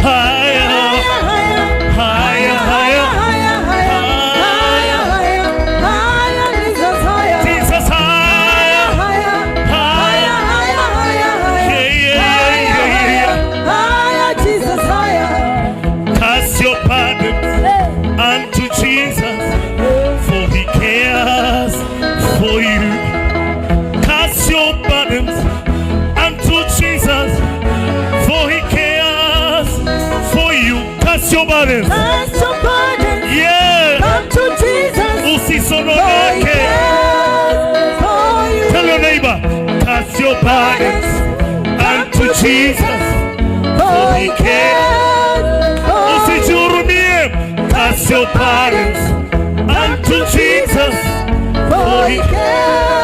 Higher, higher, higher. Higher, higher, higher, higher, higher, Jesus, higher. Jesus, higher, Higher, higher. Higher, higher, higher. Yeah. Higher, Jesus, higher. Cast your burdens unto Jesus, for he cares for you. Cast your burdens unto Jesus, for he cares for you. Cast your burdens. Cast your burdens unto Jesus, for he Usisononeke. Cares for you. Tell your neighbor, cast your burdens unto Jesus. For he cares for you. Usijihurumie. Cast your burdens unto Jesus. For he cares.